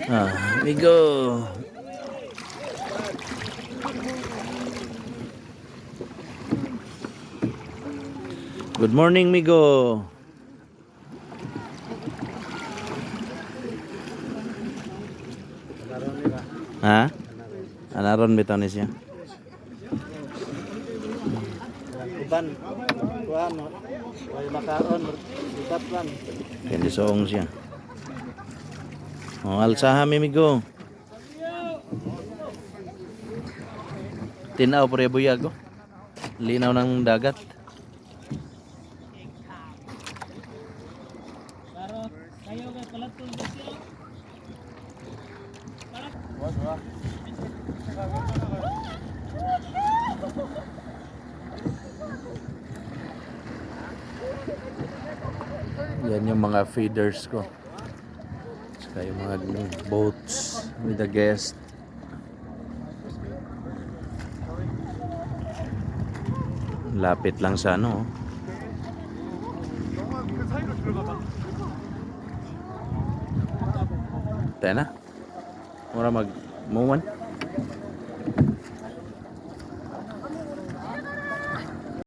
Ah, Migo. Good morning, Migo. Ha? Anaron bitaw ni siya. Uban, kuan, way makaon, sikat lang. Kaya soong siya. Oh, alsaha mi, Migo. Tinaw pre buyag oh. Linaw ng dagat. Yan yung mga feeders ko. Saka yung mga boats with the guest. Lapit lang sa ano, oh. Tayo na. Mura mag muwan.